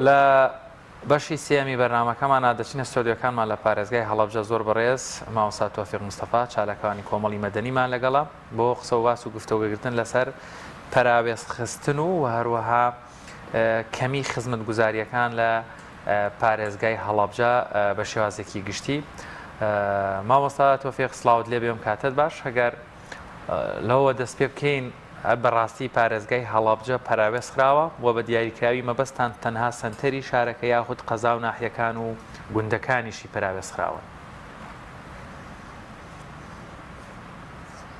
لە بەشی سێیەمی بەرنامەکەمانا دەچینە ستۆدیۆکانمان لە پارێزگای هەڵەبجە زۆر بەڕێز مامۆستا تۆفیق مستەفا چالاکوانی کۆمەڵی مەدەنیمان لەگەڵە بۆ قسە و باس و گفتۆگەگرتن لەسەر پەراوێزخستن و هەروەها کەمی خزمەتگوزارییەکان لە پارێزگای هەڵەبجە بە شێوازێکی گشتی. مامۆستا تۆفیق سڵاوت لێ بێم کاتت باش هەگەر لەوە دەست پێ بکەین بەڕاستی پارێزگای هەڵەبجە پەراوێز خراوە و بە دیاریکراوی مەبەستان تەنها سەنتەری شارەکە یاخود قەزا و ناحیەکان و گوندەکانیشی پەراوێز خراون؟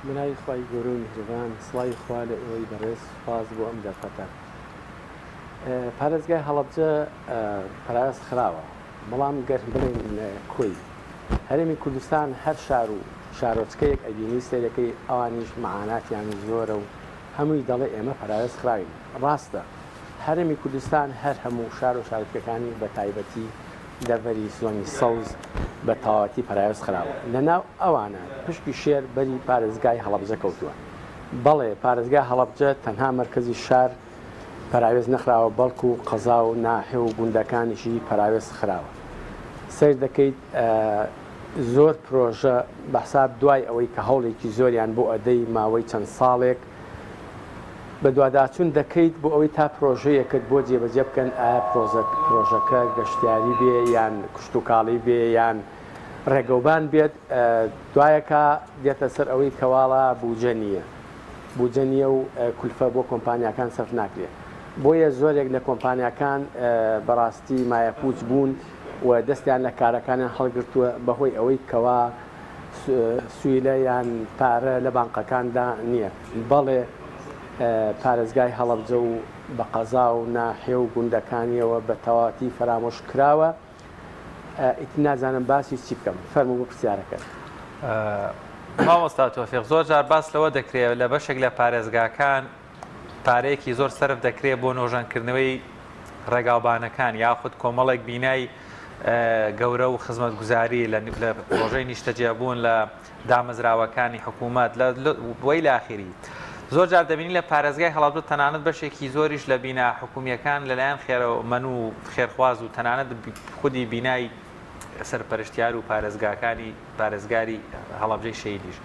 بەناوی خوای گەورە و میهرەبان سڵاوی خوا لە ئێوەی بەڕێز سوپاس بۆ ئەم دەرفەتە. پارێزگای هەڵەبجە پەراوێز خراوە بەڵام گەر بڵێین کۆی هەرێمی کوردستان هەر شار و شارۆچکەیەک ئەبینی سەیرەکەی ئەوانیش مەعاناتیان زۆرە و هەمووی دەڵێ ئێمە پەراوێز خراوین ڕاستە هەرێمی کوردستان هەر هەموو شار و شارۆچکەکانی بە تایبەتی دەڤەری زۆنی سەوز بە تەواوەتی پەراوێز خراوە لەناو ئەوانە پشکی شێر بەری پارێزگای هەڵەبجە کەوتووە بەڵێ پارێزگای هەڵەبجە تەنها مەرکەزی شار پەراوێز نەخراوە بەڵکو قەزا و ناحێ و گوندەکانیشی پەراوێز خراوە سەیر دەکەیت زۆر پرۆژە بەحساب دوای ئەوەی کە هەوڵێکی زۆریان بۆ ئەدەی ماوەی چەند ساڵێک بەدواداچوون دەکەیت بۆ ئەوەی تا پرۆژەیەکت بۆ جێبەجێ بکەن ئایا پرۆژەکە گەشتیاری بێ یان کشتوکاڵی بێ یان ڕێگەوبان بێت دوایەکە دێتە سەر ئەوەی کەواڵا بوجە نییە بوجە نییە و کولفە بۆ کۆمپانیاکان سەرف ناکرێت بۆیە زۆرێک لە کۆمپانیاکان بەڕاستی مایەپوچ بوون و دەستیان لە کارەکانیان هەڵگرتووە بەهۆی ئەوەی کەوا سویلە یان پارە لە بانقەکاندا نییە. بەڵێ پارێزگای هەڵەبجە و بە قەزا و ناحیە و گوندەکانیەوە بە تەواوەتی فەرامۆش کراوە. ئیتر نازانم باسی چی بکەم. فەرموو بۆ پرسیارەکەت. مامۆستا تۆفیق زۆر جار باس لەوە دەکرێت لە بەشێک لە پارێزگاکان پارەیەکی زۆر سەرف دەکرێت بۆ نۆژەنکردنەوەی ڕێگاوبانەکان یاخود کۆمەڵێک بینای گەورە و خزمەتگوزاری لە پرۆژەی نیشتەجێبوون لە دامەزراوەکانی حکوومەت لە وەی لاخیری زۆر جار دەبینی لە پارێزگای هەڵەبجە تەنانەت بەشێکی زۆریش لە بینا حکومییەکان لەلایەن خێرەمەن و خێرخواز و تەنانەت خودی بینای سەرپەرشتیار و پارێزگاکانی پارێزگاری هەڵەبجەی شەهیدیش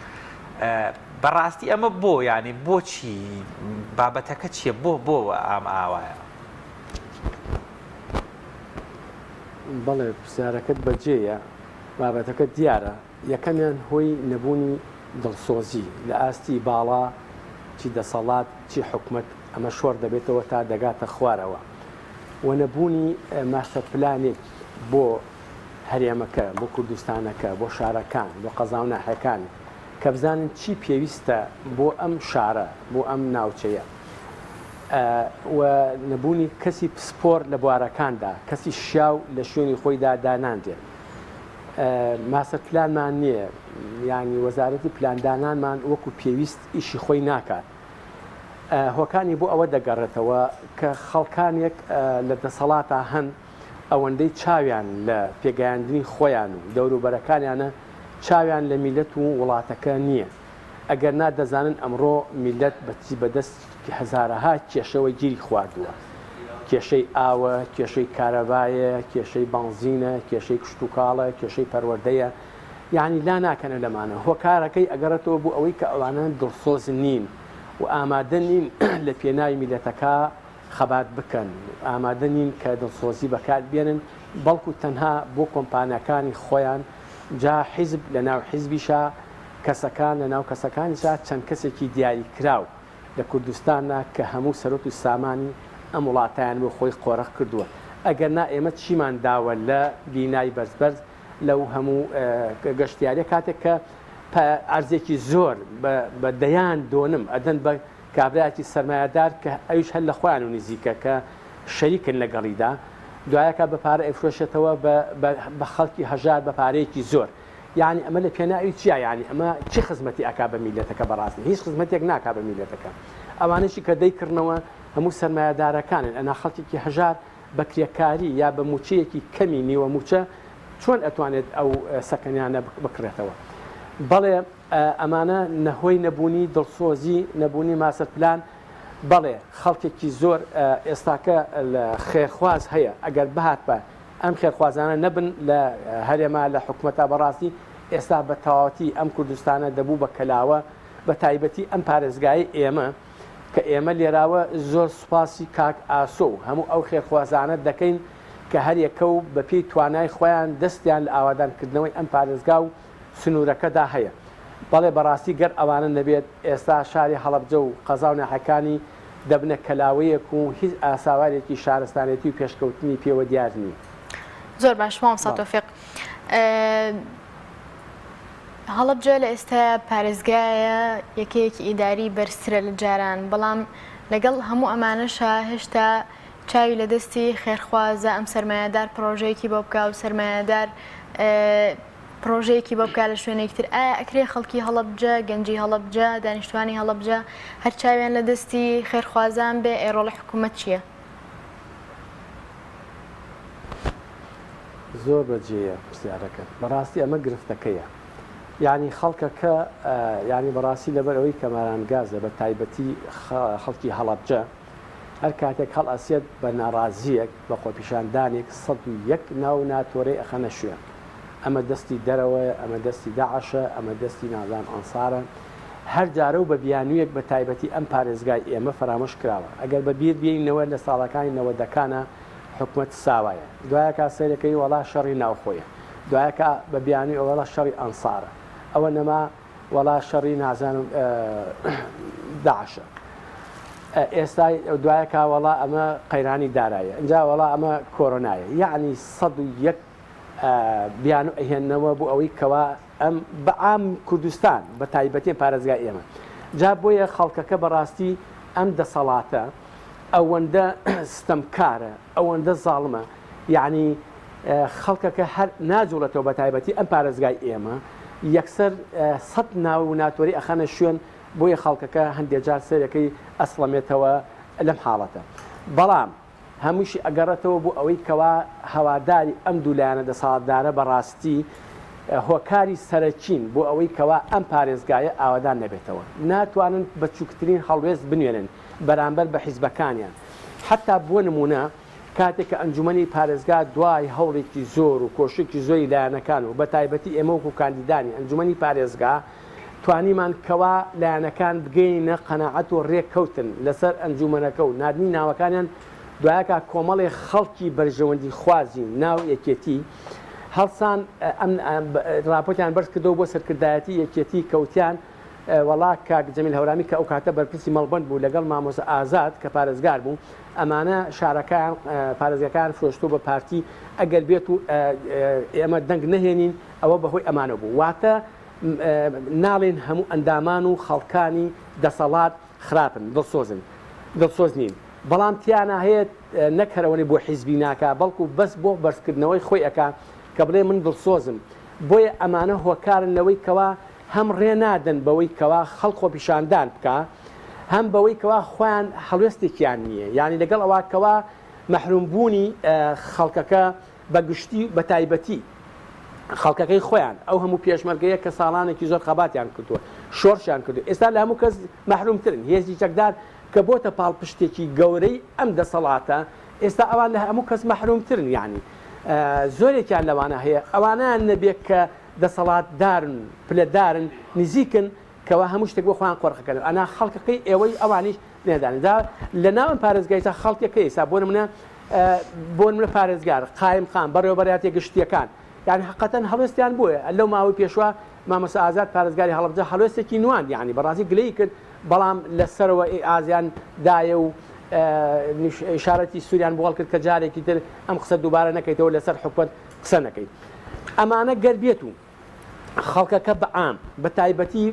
بەڕاستی ئەمە بۆ یعنی بۆچی بابەتەکە چییە بۆ بۆ ئام ئاوایە؟ بەڵێ پرسیارەکەت بەجێیە، بابەتەکە دیارە، یەکەمیان هۆی نەبوونی دڵسۆزی لە ئاستی باڵا چی دەسەڵات چی حکومەت ئەمە شۆڕ دەبێتەوە تا دەگاتە خوارەوە و نەبوونی ماستەر پلانێک بۆ هەرێمەکە بۆ کوردستانەکە بۆ شارەکان بۆ قەزا و ناحیەکان کە بزانن چی پێویستە بۆ ئەم شارە بۆ ئەم ناوچەیە و نەبوونی کەسی پسپۆر لە بوارەکاندا، کەسی شیاو لە شوێنی خۆیدا دانانرێت. ماستەر پلانمان نییە، یانی وەزارەتی پلاندانانمان وەکو پێویست ئیشی خۆی ناکات. هۆکانی بۆ ئەوە دەگەڕێتەوە کە خەڵکانێک لە دەسەڵاتا هەن ئەوەندەی چاویان لە پێگەیاندنی خۆیان و دەوروبەرەکانیانە چاویان لە میللەت و وڵاتەکە نییە. ئەگەر نا دەزانن ئەمڕۆ میللەت بە چی بە دەست هەزارەها کێشەوە گیری خواردووە. کێشەی ئاوە، کێشەی کارەبایە، کێشەی بەنزینە، کێشەی کشتوکاڵە، کێشەی پەروەردەیە. یانی لا ناکەنە لەمانە. هۆکارەکەی ئەگەڕێتەوە بۆ ئەوەی کە ئەوانە دڵسۆز نین و ئامادە نین لە پێناوی میللەتەکە خەبات بکەن، ئامادە نین کە دڵسۆزی بەکار بێنن، بەڵکو تەنها بۆ کۆمپانیاکانی خۆیان، جا حیزب لە ناو حیزبیشا کەسەکان لە ناو کەسەکانیشا چەند کەسێکی دیاریکراو لە کوردستانا کە هەموو سەروەت و سامانی ئەم وڵاتەیان بۆ خۆی قۆرخ کردووە ئەگەر نا ئێمە چیمان داوە لە بینای بەرز بەرز لەو هەموو گەشتیاریە کاتێک کە ئەرزێکی زۆر بە دەیان دۆنم ئەدەن بە کابرایەکی سەرمایەدار کە ئەویش هەر لە خۆیان و نزیکە کە شەریکن لەگەڵیدا دوایەکە بە پارە ئەیفرۆشێتەوە بە خەڵکی هەژار بە پارەیەکی زۆر یانی ئەمە لە پێناوی چیا یانی ئەمە چی خزمەتی ئەکا بە میلەتەکە بەڕاستی هیچ خزمەتێک ناکا بە میلەتەکە ئەوانەشی کە دەیکڕنەوە هەموو سەرمایەدارەکانن ئەنا خەڵکێکی هەژار بە کرێکاری یا بە موچەیەکی کەمی نیوە موچە چۆن ئەتوانێت ئەو سەکەنیانە بکڕێتەوە بەڵێ ئەمانە نەهۆی نەبوونی دڵسۆزی نەبوونی ماسەر پلان. بەڵێ خەڵکێکی زۆر ئێستاکە لە خێرخواز هەیە ئەگەر بهاتبا ئەم خێرخوازانە نەبن لە هەرێما لە حکومەتا بەڕاستی ئێستا بە تەواوەتی ئەم کوردستانە دەبوو بە کەلاوە بە تایبەتی ئەم پارێزگایەی ئێمە کە ئێمە لێراوە زۆر سوپاسی کاک ئاسۆ و هەموو ئەو خێرخوازانە دەکەین کە هەریەکە و بە پێی توانای خۆیان دەستیان لە ئاوادان کردنەوەی ئەم پارێزگا و سنوورەکەدا هەیە. بەڵێ بەڕاستی گەر ئەوانە نەبێت ئێستا شاری هەڵەبجە و قەزا و ناحیەکانی دەبنە کەلاوەیەک و هیچ ئاساوارێکی شارستانێتی و پێشکەوتنی پێوە دیار نییە. زۆر باش مامۆستا تۆفیق. هەڵەبجە لە ئێستایا پارێزگایە یەکەیەکی ئیداری بەرزترە لە جاران، بەڵام لەگەڵ هەموو ئەمانەشا هێشتا چاوی لە دەستی خێرخوازە ئەم سەرمایەدار پڕۆژەیەکی بۆ بکا و سەرمایەدار پڕۆژەیەکی بۆ بکا لە شوێنێکی تر ئایا ئەکرێ خەڵکی هەڵەبجە گەنجی هەڵەبجە دانیشتوانی هەڵەبجە هەر چاویان لە دەستی خێرخوازان بێ ئەی ڕۆڵی حکوومەت چییە؟ زۆر بەجێیە پرسیارەکەت بەڕاستی ئەمە گرفتەکەیە یانی خەڵکەکە یانی بەڕاستی لەبەر ئەوەی کەماران گازە بە تایبەتی خەڵکی هەڵەبجە هەر کاتێک هەڵئەسێت بە ناڕازییەک، بە خۆپیشاندانێک 101 ناو ناتۆرەی ئەخەنە شوێن. ئەمە دەستی دەرەوەیە، ئەمە دەستی داعشە، ئەمە دەستی نازانم ئەنسارە. هەر جارە و بە بیانوویەک بە تایبەتی ئەم پارێزگای ئێمە فەرامۆش کراوە. ئەگەر بە بیر بێینەوە لە ساڵەکانی نەوەدەکانا حکومەت ساوایە. دوایەکا سەیرەکەی وەڵا شەڕی ناوخۆیە. دوایەکا بە بیانووی وەڵا شەڕی ئەنسارە. ئەوە نەما وەڵا شەڕی نازانم داعشە ئێستا دوایەکا وەڵا ئەمە قەیرانی دارایە ئینجا وەڵا ئەمە کۆرۆنایە یعنی 101 بیانو ئەهێنەوە بۆ ئەوەی کەوا ئەم بەعام کوردستان بە تایبەتی پارێزگای ئێمە جا بۆیە خەڵکەکە بەڕاستی ئەم دەسەڵاتە ئەوەندە ستەمکارە ئەوەندە زاڵمە یەعنی خەڵکەکە هەر ناجوڵێتەوە بەتایبەتی ئەم پارێزگای ئێمە یەکسەر سەد ناو و ناتۆری ئەخەنە شوێن بۆیە خەڵکەکە هەندێک جار سەرەکەی ئەسڵەمێتەوە لەم حاڵەتە بەڵام هەمووشی ئەگەڕێتەوە بۆ ئەوەی کەوا هەواداری ئەم دوو لایەنە دەسەڵاتدارە بەڕاستی هۆکاری سەرەکین بۆ ئەوەی کەوا ئەم پارێزگایە ئاوەدان نەبێتەوە ناتوانن بەچووکترین هەڵوێست بنوێنن بەرامبەر بە حیزبەکانیان حەتا بۆ نموونە کاتێک کە ئەنجومەنی پارێزگا دوای هەوڵێکی زۆر و کۆششێکی زۆری لایەنەکان و بەتایبەتی ئێمە وەکو کاندیدانی ئەنجومەنی پارێزگا توانیمان کەوا لایەنەکان بگەینە قەناعەت و رێککەوتن لەسەر ئەنجومەنەکە و ناردنی ناوەکانیان دوایەکا کۆمەڵێ خەڵکی بەرژەوەندی خوازی ناو یەکێتی هەڵسان ئەم راپۆرتیان بەرز کردەوە بۆ سەرکردایەتی یەکێتی کەوتیان وەڵا کاک جەمیل هەورامی کە ئەو کاتە بەرپرسی مەڵبەند بوو لەگەڵ مامۆستا ئازاد کە پارێزگار بوو ئەمانە شارەکەیان پارێزگەکەیان فرۆشتووە بە پارتی ئەگەر بێت و ئێمە دەنگ نەهێنین ئەوە بەهۆی ئەمانە بوو واتە ناڵێن هەموو ئەندامان و خەڵکانی دەسەڵات خراپن دڵسۆزن دڵسۆز نین بەڵام تیانا هەیە نەک هەرەوەنی بۆ حیزبی ناکا بەڵکو بەس بۆ بەرزکردنەوەی خۆی ئەکا کە بڵێ من دڵسۆزم بۆیە ئەمانە هۆکارن لەوەی کەوا هەم ڕێ نادەن بەوەی کەوا خەڵک خۆپیشاندان بکا هەم بەوەی کەوا خۆیان هەڵوێستێکیان نییە یانی لەگەڵ ئەوە کەوا مەحروم بوونی خەڵکەکە بە گشتی بە تایبەتی خەڵکەکەی خۆیان ئەو هەموو پێشمەرگەیە کە ساڵانێکی زۆر خەباتیان کردووە شۆڕشیان کردو ئێستا لە هەموو کەس مەحرومترن هێزی چەکدار کە بۆتە پاڵپشتێکی گەورەی ئەم دەسەڵاتە ئێستا ئەوان لە هەموو کەس مەحرومترن یانی زۆرێکیان لەوانە هەیە ئەوانیان نەبێت کە دەسەڵاتدارن پلەدارن نزیکن کەوا هەموو شتێک بۆ خۆیان قۆرخەکەن ئەنا خەڵکەکەی ئێوەی ئەوانیش نێدانن جا لە ناو ئەم پارێزگایشدا خەڵکێک هەیە ئێستا بۆ نمونە بۆ نمونە پارێزگار قایمقام بەڕێوەبەرایەتیە گشتیەکان یعنی حقەتەن هەڵوێستیان بۆیە لەو ماوەی پێشوە مامۆستا ئازاد پارێزگاری هەڵەبجە هەڵوێستێکی نواند یعنی بەڕاستی گلەیی کرد بەڵام لە سەرەوە ئازیان دایە و ئیشارەتی سوریان بۆ هەڵکرد کە جارێکی تر ئەم قسە دووبارە نەکەیتەوە لەسەر حکومەت قسە نەکەیت ئەمانە گەر بێت و خەڵکەکە بە عام بە تایبەتی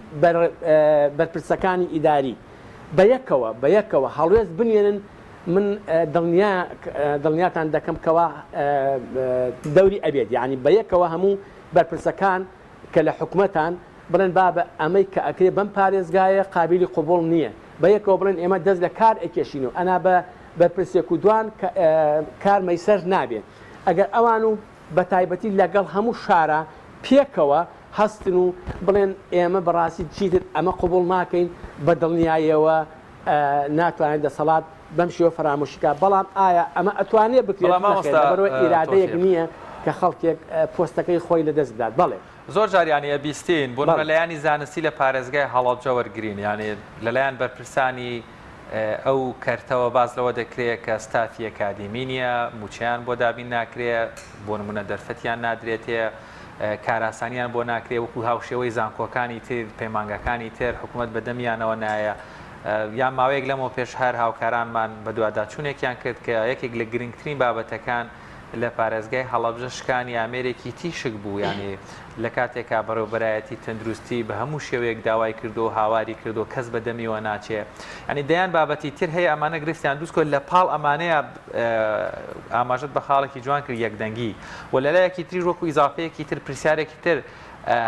بەرپرسەکانی ئیداری بە یەکەوە بە یەکەوە هەڵوێست بنوێنن من دڵنیا دڵنیاتان دەکەم کەوا دەوری ئەبێت یعنی بە یەکەوە هەموو بەرپرسەکان کە لە حکومەتان بڵێن بابە ئەمەی کە ئەکرێ بەم پارێزگایە قابیلی قبوڵ نییە بە یەکەوە بڵێن ئێمە دەست لە کار ئەکێشین و ئەنا بە بەرپرسێک و دوان کار مەیسەر نابێت ئەگەر ئەوان و بەتایبەتی لەگەڵ هەموو شارا پێکەوە هەستن و بڵێن ئێمە بەڕاستی چیتر ئەمە قبوڵ ناکەین بە دڵنیایەوە. ناتوانێت دەسەڵات بەم شێوە فەرامۆشی کا، بەڵام ئایا ئەمە ئەتوانێت بکرێت؟ بەڵام نەخێر، مامۆستا لەبەرئەوەی ئیرادەیەک تۆفیق. نییە کە خەڵکێک پۆستەکەی خۆی لەدەست بدات. بەڵێ. زۆر جار یانی ئەبیستین بۆ نمونە بەڵێ. لایەنی زانستی لە پارێزگای هەڵەبجە وەرگرین یانی لەلایەن بەرپرسانی ئەو کەرتەوە باس لەوە دەکرێ کە ستافی ئەکادیمی نییە، مووچەیان بۆ دابین ناکرێ، بۆ نمونە دەرفەتیان نادرێتێ، کارئاسانیان بۆ ناکرێ وەکو هاوشێوەی زانکۆکانی تر، پەیمانگاکانی تر حکومەت بەدەمیانەوە نایە. یان ماوەیەک لەمەو پێش هەر هاوکارانمان بەدواداچوونێکیان کرد کە یەکێک لە گرنگترین بابەتەکان لە پارێزگای هەڵەبجە شکانی ئامێرێکی تیشک بوو یانی لە کاتێکا بەڕێوبەرایەتی تەندروستی بە هەموو شێوەیەک داوای کردو و هاواری کردو کەس بە دەمیوە ناچێ یانی دەیان بابەتی تر هەیە ئەمانە گرفتیان دروست کرد لە پاڵ ئەمانەیە ئاماژەت بە خاڵێکی جوان کرد یەکدەنگی و لەلایەکی تریش وەکو ئیزافەیەکی تر پرسیارێکی تر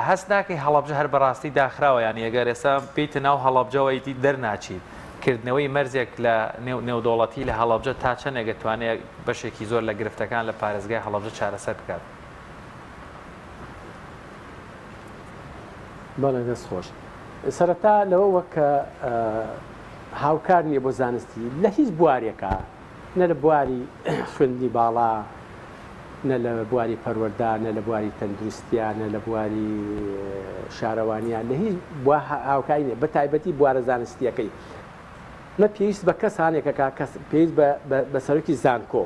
هەست ناکەی هەڵەبجە هەر بەڕاستی داخراوە یانی ئەگەر ئێستا بێیتە ناو هەڵەبجەوە ئیدی دەرناچیت کردنەوەی مەرزێک لە نێو نێودەوڵەتی لە هەڵەبجە تا چەندێک ئەتوانێ بەشێکی زۆر لە گرفتەکان لە پارێزگای هەڵەبجە چارەسەر بکات؟ بەڵێ دەست خۆش. سەرەتا لەوەوە کە هاوکار نییە بۆ زانستی لە هیچ بوارێکا نە لە بواری خوێندنی باڵا، نە لە بواری پەروەردە، نە لە بواری تەندروستیا، نە لە بواری شارەوانیا، لە هیچ بوا هاوکاری نیە، بە تایبەتی بوارە زانستییەکەی. ئەمە پێویست بە کەسانێکەکە کە پێویست بە سەرۆکی زانکۆ،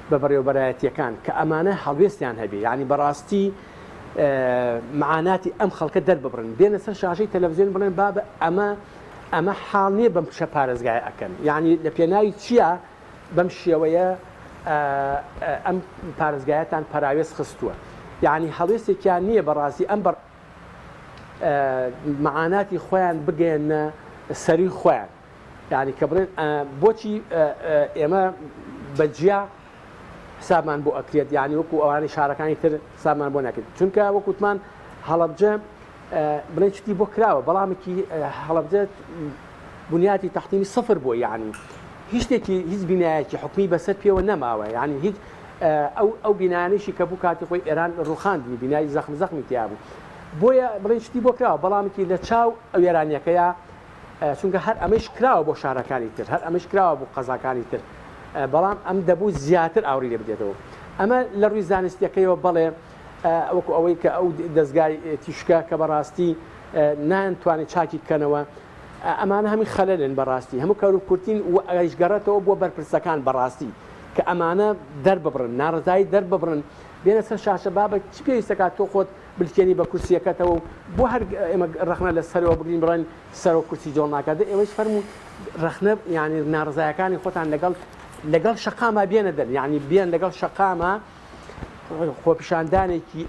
بە بەڕێوەبەرایەتییەکان کە ئەمانە هەڵوێستیان هەبێ، یانی بەڕاستی معاناتی ئەم خەڵکە دەرببڕن، بێنە سەر شاشەی تەلەڤزیۆن بڵێن بابە ئەمە ئەمە حاڵ نیە بەم شە پارێزگایە ئەکەن یانی لە پێناوی چیا بەم شێوەیە ئەم پارێزگایەتان پەراوێز خستووە یانی هەڵوێستێکیان نییە بەڕاستی ئەم بە معاناتی خۆیان بگەێنە سەری خۆیان یعنی کە بڵێن بۆچی ئێمە بەجیا حسابمان بۆ ئەکرێت یعنی وەکو ئەوانەی شارەکانی تر حسابمان بۆ ناکرێت چونکە وەکوتمان هەڵەبجە بڵێن شتی بۆ کراوە بەڵامکی هەڵەبجە بنیاتی تەحتیمی سفر بووە یعنی هیچ شتێکی هیچ بینایەکی حکومی بەسەر پێوە نەماوە یعنی هیچ ئەو ئەو بینایانەیشی کە بوو کاتی خۆی ئێران ڕوخاندنی بینای زەخم زەخمی تیا بوو بۆیە بڵێن شتی بۆ کراوە بەڵامکی لە چاو ئەوێرانیەکەیە چونکە هەر ئەمەیش کراوە بۆ شارەکانی تر هەر ئەمەش کراوە بۆ قەزاکانی تر بەڵام ئەم دەبوو زیاتر ئاوری لێ بدێتەوە ئەمە لە ڕووی زانستیەکەیەوە بەڵێ وەکو ئەوەی کە ئەو دەزگای تیشکە کە بەڕاستی نایانتوانێت چاکی بکەنەوە ئەمانە هەمی خەلەلن بەڕاستی هەموو کەرو کورتین و ئەگەریش گەڕێتەوە بۆ بەرپرسەکان بەڕاستی کە ئەمانە دەرببڕن ناڕەزایی دەرببڕن بێنە سەر شاشە بابە چ پێویستەکات تۆ خۆت بلکێنی بە کورسیەکەتەوە و بۆ هەر ئێمە ڕەخنە لە سەرەوە بگرین بڵێن سەرۆک کورسی جۆڵ ناکات دە ئێوەش فەرموو ڕەخنە یعنی ناڕەزایەکانی خۆتان لەگەڵ لەگەڵ شەقاما بێنە دەر یعنی بێن لەگەڵ شەقاما خۆپیشاندانێکی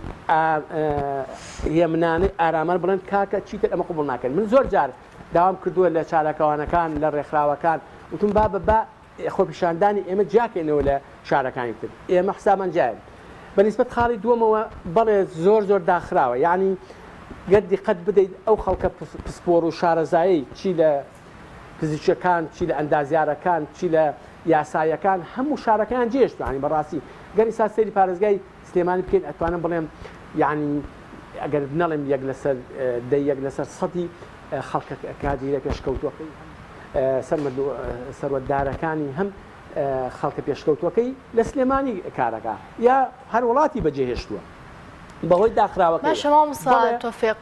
هێمنانەی ئارامان بڵێن کاکە چیتر ئەمە قبوڵ ناکەن من زۆر جار داوام کردووە لە چالاکەوانەکان لە ڕێکخراوەکان وتم بابە با خۆپیشاندانی ئێمە جیاکەینەوە لە شارەکانی تر ئێمە حسابمان جیایە بە نیسبەت خاڵی دووەمەوە بەڵێ زۆر زۆر داخراوە یعنی گەر دیقەت بدەیت ئەو خەڵکە پسپۆڕ و شارەزایەی چی لە پزیشکەکان چی لە ئەندازیارەکان چی لە یاسایەکان هەموو شارەکەیان جێهێشتوە یانی بەڕاستی گەر ئیستا سەیری پارێزگای سلێمانی بکەین ئەتوانم بڵێم یانی ئەگەر نەڵێم یەک لەسەر دە یەک لەسەر سەدی خەڵکە کادیرە پێشکەوتوەکەی سەرمەد سەروەتدارەکانی هەم خەڵکە پێشکەوتوەکەی لە سلێمانی کارەکە یا هەر وڵاتی بەجێهێشتووە بەهۆی داخراوەکەی. باشە مامۆستا تۆفیق.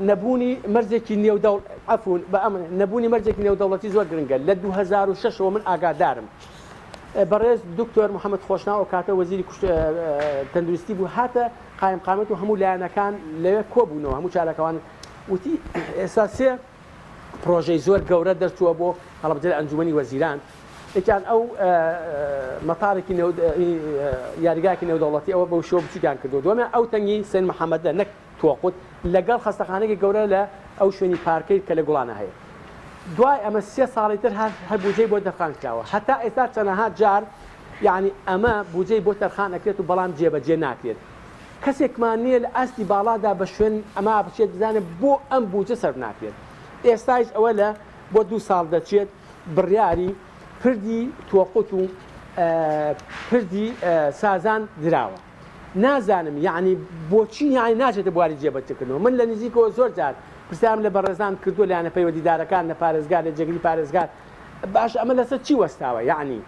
نەبوونی مەرجێکی نێودەوڵ عەفوون بە ئەمن نەبوونی مەرجێکی نێودەوڵەتی زۆر گرنگە لە 2006 ەوە من ئاگادارم بەڕێز دکتۆر محەممەد خۆشناو ئەو کاتە وەزیری کوشت تەندروستی بوو هاتە قایمقامەت و هەموو لایەنەکان لەوێ کۆبوونەوە هەموو چالاکەوان وتی ئێستا سێ پرۆژەی زۆر گەورە دەرچووە بۆ هەڵەبجە لە ئەنجومەنی وەزیران یەکیان ئەو مەتارێکی یاریگاکی نێودەوڵەتی ئەوە بەو شێوە بچووکیان کردو دووەمیان ئەو تەنگی سەید محەممەدە نەک تۆقوت لەگەڵ خەستەخانەیەکی گەورە لە ئەو شوێنی پارکەی کە لە گوڵانە هەیە دوای ئەمە سێ ساڵی تر هەر هەر بودجەی بۆ تەرخان کراوە هەتا ئێستا چەنەها جار یعنی ئەمە بودجەی بۆ تەرخان ئەکرێت و بەڵام جێبەجێ ناکرێت کەسێکمان نییە لە ئاستی باڵادا بە شوێن ئەمە بچێت بزانێت بۆ ئەم بودجە سەرف ناکرێت ئێستایش ئەوە لە بۆ دوو ساڵ دەچێت بڕیاری پردی تۆقوت و پردی سازان دراوە. نازانم یەعنی بۆچی یەعنی ناچێتە بواری جێبەجێکردنەوە من لە نزیکەوە زۆر جار. پرسیارم لە بەڕێزان کردووە لایەنە پەیوەندیدارەکان لە پارێزگار لە جێگری پارێزگار باشە ئەمە لەسەر چی وەستاوە یەعنی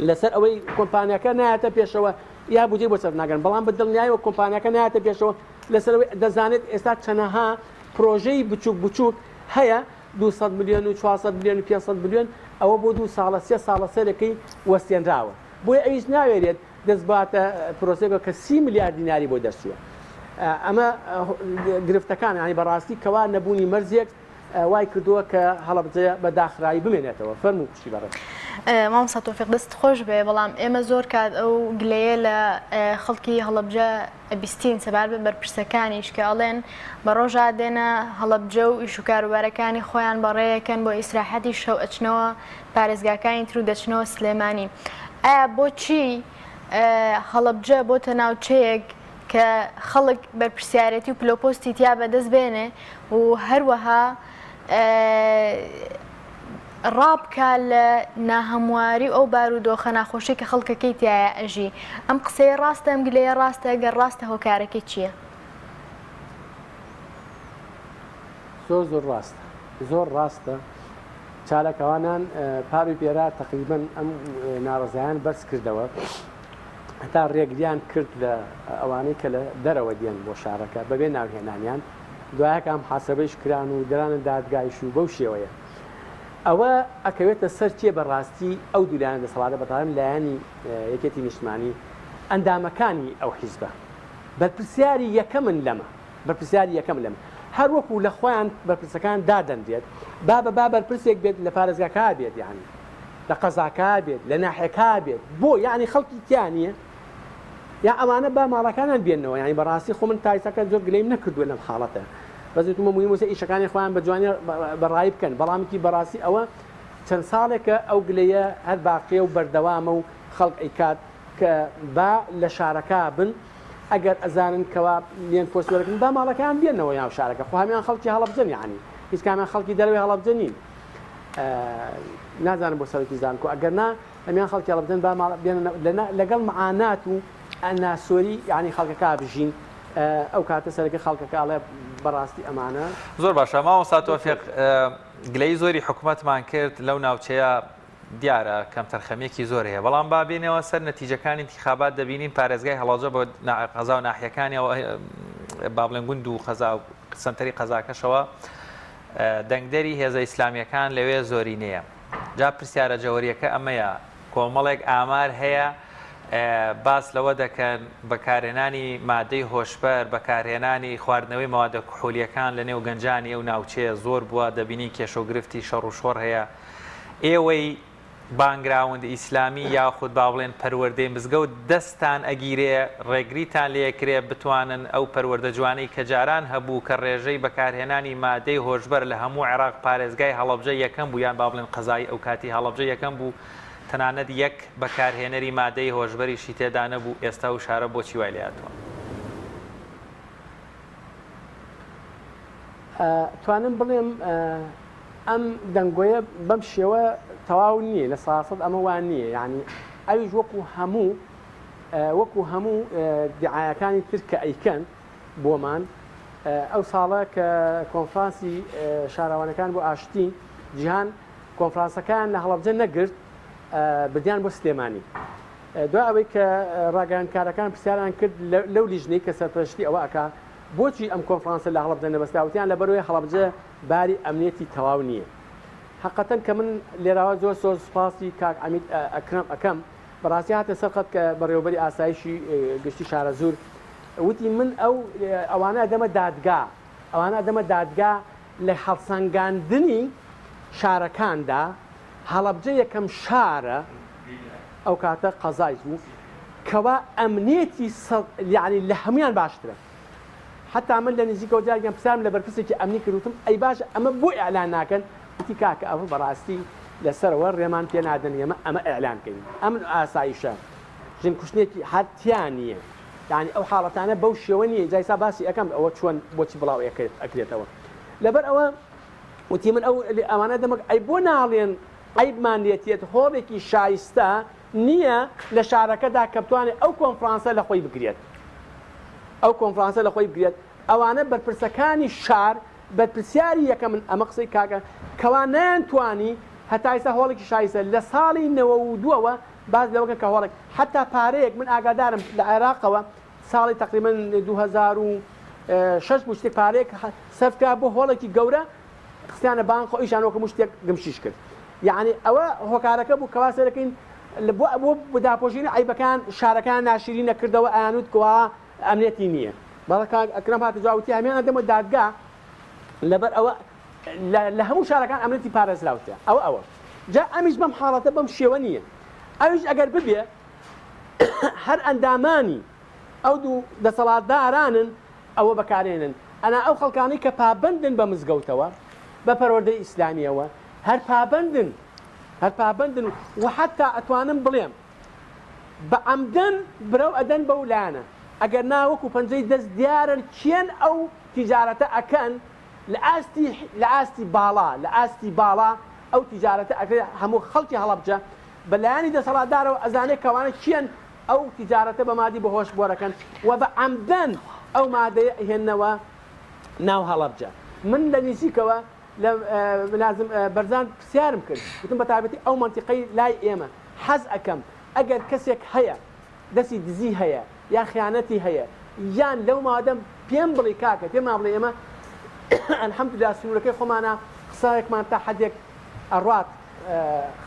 لەسەر ئەوەی کۆمپانیاکە نایەتە پێشەوە یا بودجەی بۆ سەرف ناکەن بەڵام بە دڵنیایەوە کۆمپانیاکە نایەتە پێشەوە لەسەر ئەوەی دەزانێت ئێستا چەنەها پرۆژەی بچووک بچووک هەیە 200 ملیۆن و 400 ملیۆن و 500 ملیۆن ئەوە بۆ دوو ساڵە سێ ساڵە سەرەکەی وەستێنراوە بۆیە ئەویش ناوێرێت دەست باتە پرۆسەیەکەوە کە سی ملیار دیناری بۆ دەرچووە ئەمە گرفتەکان ینی بەڕاستی کەوا نەبوونی مەرزێک وای کردووە کە هەڵەبجە بە داخراوی بمێنێتەوە. فەرموو خوشکی بەڕێز. مامۆستا تۆفیق دەستت خۆش بێ بەڵام ئێمە زۆر کات ئەو گلەیە لە خەڵکی هەڵەبجە ئەبیستین سەبارەت بە بەرپرسەکانیش کە ئەڵێن بە ڕۆژا دێنە هەڵەبجە و ئیش و کاروبارەکانی خۆیان بەڕێیەکەن بۆ ئیسراحەتی شەو ئەچنەوە پارێزگاکانی تر و دەچنەوە سلێمانی ئایا بۆچی هەڵەبجە بۆتە ناوچەیەک کە خەڵک بەرپرسیارێتی و پلەوپۆستی تیا بەدەست بێنێ و هەروەها ڕابکا لە ناهەمواری و ئەو بارودۆخە ناخۆشەی کە خەڵکەکەی تیایا ئەژی. ئەم قسەیە ڕاستە؟ ئەم گلەیە ڕاستە؟ گەر ڕاستە هۆکارەکەی چییە؟ زۆر زۆر ڕاستە زۆر ڕاستە چالاکەوانان پار و پێرار تەقریبەن ئەم ناڕەزایان بەرز کردەوە هەتا ڕێگریان کرد لە ئەوانەی کە لە دەرەوە دێن بۆ شارەکە بەبێ ناوهێنانیان دوایەکە محاسبەیش کران و درانە دادگایش و بەو شێوەیە ئەوە ئەکەوێتە سەر کێ بە ڕاستی ئەو دوو لایەنە دەسەڵاتە بە تایبەت لایەنی یەکێتی نیشتمانی ئەندامەکانی ئەو حیزبە بەرپرسیاری یەکەمن لەمە بەرپرسیاری یەکەم لەمە هەر وەکو لە خۆیان بەرپرسەکان دادەنرێت با بە با بەرپرسێک بێت لە پارێزگاکە بێت یعنی لە قەزاکە بێت لە ناحیەکە بێت بۆ یعنی خەڵکی تیا نییە یا ئەوانە با ماڵەکانیان بێنەوە یعنی بەڕاستی خۆ من تایسەکە زۆر گلەیم نەکردووە لەم حاڵەتە بەس وتمە موهیمە ئیشەکانی خۆیان بە جوانی بەڕایی بکەن بەڵامکی بەڕاستی ئەوە چەند ساڵێکە ئەو گلەیە هەر باقیە و بەردەوامە و خەڵک ئەیکات کە با لە شارەکە بن ئەگەر ئەزانن کەوا لێن پۆست وەرەگرن با ماڵەکەیان بێنەوە ناو شارەکە خۆ هەمیان خەڵکی هەڵەبجەن یعنی هیچ کامیان خەڵکی دەرەوەی هەڵەبجە نین نازانم بۆ سەرۆکی زانکۆ ئەگەر نا هەمیان خەڵکی هەڵەبجەن با ماڵ بێنە لەگەڵ معانات و ناسۆری یعنی خەڵکەکە بژین ئەو کاتە سەرەکە خەڵکەکە ئەڵێ بەڕاستی ئەمانە. زۆر باشە مامۆستا تۆفیق گلەیی زۆری حکومەتمان کرد لەو ناوچەیە دیارە کەمتەرخەمیەکی زۆر هەیە بەڵام با بێنەوە سەر نەتیجەکانی انتخابات دەبینین پارێزگای هەڵەبجە بە قەزا و ناحیەکانیەوە با بڵێن گوند و قەزا و سەنتەری قەزاکەشەوە دەنگدەری هێزە ئیسلامیەکان لەوێ زۆرینەیە جا پرسیارە جەوەریەکە ئەمەیە کۆمەڵێک ئامار هەیە باس لەوە دەکەن بەکارهێنانی مادەی هۆشبەر بەکارهێنانی خواردنەوەی مەوادە کحولیەکان لە نێو گەنجانی ئەو ناوچەیە زۆر بووە دەبینین کێشە و گرفتی شەڕ و شۆڕ هەیە ئێوەی بانگراوند ئیسلامی یاخود با بڵێن پەروەردەی مزگەوت دەستتان ئەگیرێ ڕێگریتان لێ ئەکرێ بتوانن ئەو پەروەردە جوانەی کە جاران هەبوو کە ڕێژەی بەکارهێنانی مادەی هۆشبەر لە هەموو عێراق پارێزگای هەڵەبجە یەکەم بوو یان با بڵێن قەزای ئەوکاتی هەڵەبجە یەکەم بوو تەنانەت یەک بەکارهێنەری مادەی هۆشبەریشی تێدا نەبوو ئێستا ئەو شارە بۆچی وای لێهاتووە؟ توانم بڵێم ئەم دەنگۆیە بەم شێوە تەواو نییە لە ساسەد ئەمە وان نییە یعنی ئەویش وەکو هەموو وەکو هەموو دیعاەکانی تر کە ئەیکەن بۆمان ئەو ساڵە کە کۆنفرانسی شارەوانەکان بۆ ئاشتی جیهان کۆنفرانسەکان لە هەڵەبجە نەگرت بردیان بۆ سلێمانی دوای ئەوەی کە ڕاگەیاندکارەکان پرسیاریان کرد لەو لیژنەی کە سەرپەرشتی ئەوە ئەکا بۆچی ئەم کۆنفرانسە لە هەڵەبجە نەبەسترا وتیان لەبەرئەوەی هەڵەبجە باری ئەمنیەتی تەواو نییە حەقەتەن کە من لێراوە زۆر زۆر سوپاسی کاک عەمید ئەکرەم ئەکەم بەڕاستی هاتە سەر خەت کە بەڕێوەبەری ئاسایشی گشتی شارەزوور وتی من ئەو ئەوانە ئەدەمە دادگا ئەوانە ئەدەمە دادگا لە هەڵسەنگاندنی شارەکاندا هەڵەبجە یەکەم شارە ئەو کاتە قەزایش بوو کەوا ئەمنیەتی یانی لە هەموویان باشترە حتا من لە نزیکەوە جارێکیان پرسیارم لە بەرپرسێکی ئەمنی کرد وتم ئەی باشە ئەمە بۆ ئیعلان ناکەن وتی کاکە ئەوە بەڕاستی لەسەرەوە ڕێمان پێ نادەن ئێمە ئەمە ئیعلان کەین ئەمن و ئاسایشە ژن کوشتنێکی هەر تیا نییە یعنی ئەو حاڵەتانە بەو شێوە نییە جایسا باسی ئەەکەم ئەوە چۆن بۆچی بڵاو ئەکرێتەوە لەبەر ئەوە وتی من ئەو ئەوانە دەمەک ئەی بۆ ناڵێن عەیبمان لێ تێت هۆڵێکی شایستە نییە لە شارەکەدا کە بتوانێت ئەو کۆنفرانسە لە خۆی بگرێت ئەو کۆنفرانسە لە خۆی بگرێت ئەوانە بەرپرسەکانی شار. بەرپرسیاری یەکەمن ئەمە قسەی کاکە کەوا نەیانتوانی هەتا ئیستا هۆڵێکی شایستە لە ساڵی 92ەوە باس لەوە کەن کە هۆڵێک حەتا پارەیەک من ئاگادارم لە عێراقەوە ساڵی تەقریبەن 2006 بوو شتێک پارەیەک سەرف کرا بۆ هۆڵێکی گەورە خستیانە بانق و ئیشان وەکو شتێک گمشیش کرد یعنی ئەوە هۆکارەکە بوو کەوا سەرەکەین بۆ بۆ داپۆشینی عیبەکان شارەکان ناشرین نەکردەوە ئەیانوت کوا ئەمنیەتی نییە بەڵێ کاک ئەکرەم هاتە جواب وتی هەمیان ئەدەمە دادگا لەبەر ئەوە لە هەموو شارەکان ئەمنیەتی پارێزراوتە ئەوە ئەوە جا ئەمیش بەم حاڵەتە بەم شێوە نییە ئەویش ئەگەر ببێ هەر ئەندامانی ئەو دوو دەسەڵاتدارانن ئەوە بەکارێنن ئەنا ئەو خەڵکانەی کە پابەندن بە مزگەوتەوە بە پەروەردەی ئیسلامیەوە هەر پابەندن هەر پابەندن و حتا ئەتوانم بڵێم بە عەمدەن برەو ئەدەن بەو لایەنە ئەگەر نا وەکو پەنجەی دەست دیارن کێن ئەو تیجارەتە ئەکەن لە ئاستی لە ئاستی باڵا لە ئاستی باڵا ئەو تیجارەتە ئەکرێ هەموو خەڵکی هەڵەبجە بە لایەنی دەسەڵاتدارەوە ئەزانێ کەوانە کێن ئەو تیجارەتە بە مادی بە هۆش بۆرەکەن و بە عەمدەن ئەو مادەیە ئەهێننەوە ناو هەڵەبجە من لە نزیکەوە لە نازم بەرزان پرسیارم کرد وتم بە تایبەتی ئەو مەنتیقەی لای ئێمە حەز ئەکەم ئەگەر کەسێک هەیە دەستی دزی هەیە یان خیانەتی هەیە یان لەو مادەم پێم بڵی کاکە پێمان بڵێ ئێمە الحمدلله سنوورەکەی خۆمانە قسایەکمان تا حدێک ئەڕات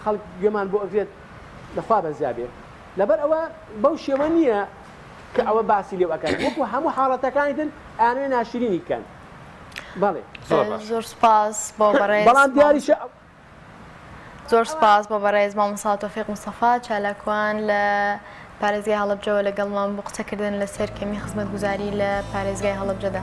خەڵک گوێمان بۆ ئەگرێت لەخوا بەزیا بێ لەبەر ئەوە بەو شێوە نییە کە ئەوە باسی لێو ئەکەن وەکو هەموو حاڵەتەکانی تر ئەیانەوێ ناشرینی کەن بەڵێ زۆر باش زۆر سوپاس بۆ بەڕێز بەڵام دیاریشە زۆر سوپاس بۆ بەڕێز مامۆستا تۆفیق مستەفا چالاکوان لە پارێزگای هەڵەبجەوە لەگەڵمان بۆ قسەکردن لەسەر کەمی خزمەتگوزاری لە پارێزگای هەڵەبجەدا.